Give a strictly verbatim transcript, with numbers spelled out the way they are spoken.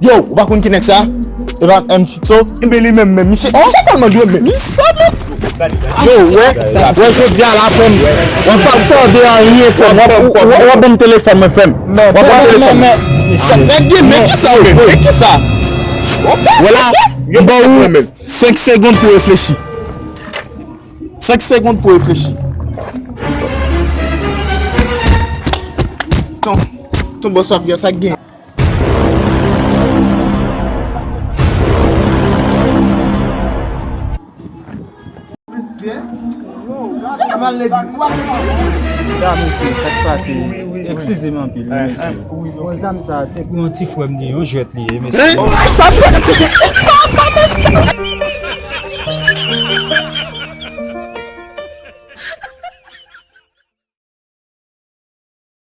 Yo, ou pa konn ki nèg sa? E pa M Fitzo? Enben li menm menm, misye, misye tèlman dwe menm. Misye menm. Yo, wè, wè jodi a la frè m, w ap pa tande anyen frè m, w ap, w ap ban m telefòn mwen frè m. W ap ban m telefòn mwen. Nèg gen men ki sa menm, men ki sa? Wè la, m ba ou senk segonn pou reflechi. Senk segonn pou reflechi. Ton, ton bòs pa pran sa k gen. Ya, mesye, sa k pase? Eskize m anpil, wi, mesye. Bon, zam sa, se pou yon ti frè m gen, yon jwèt li ye, mesye. Sa jwèt?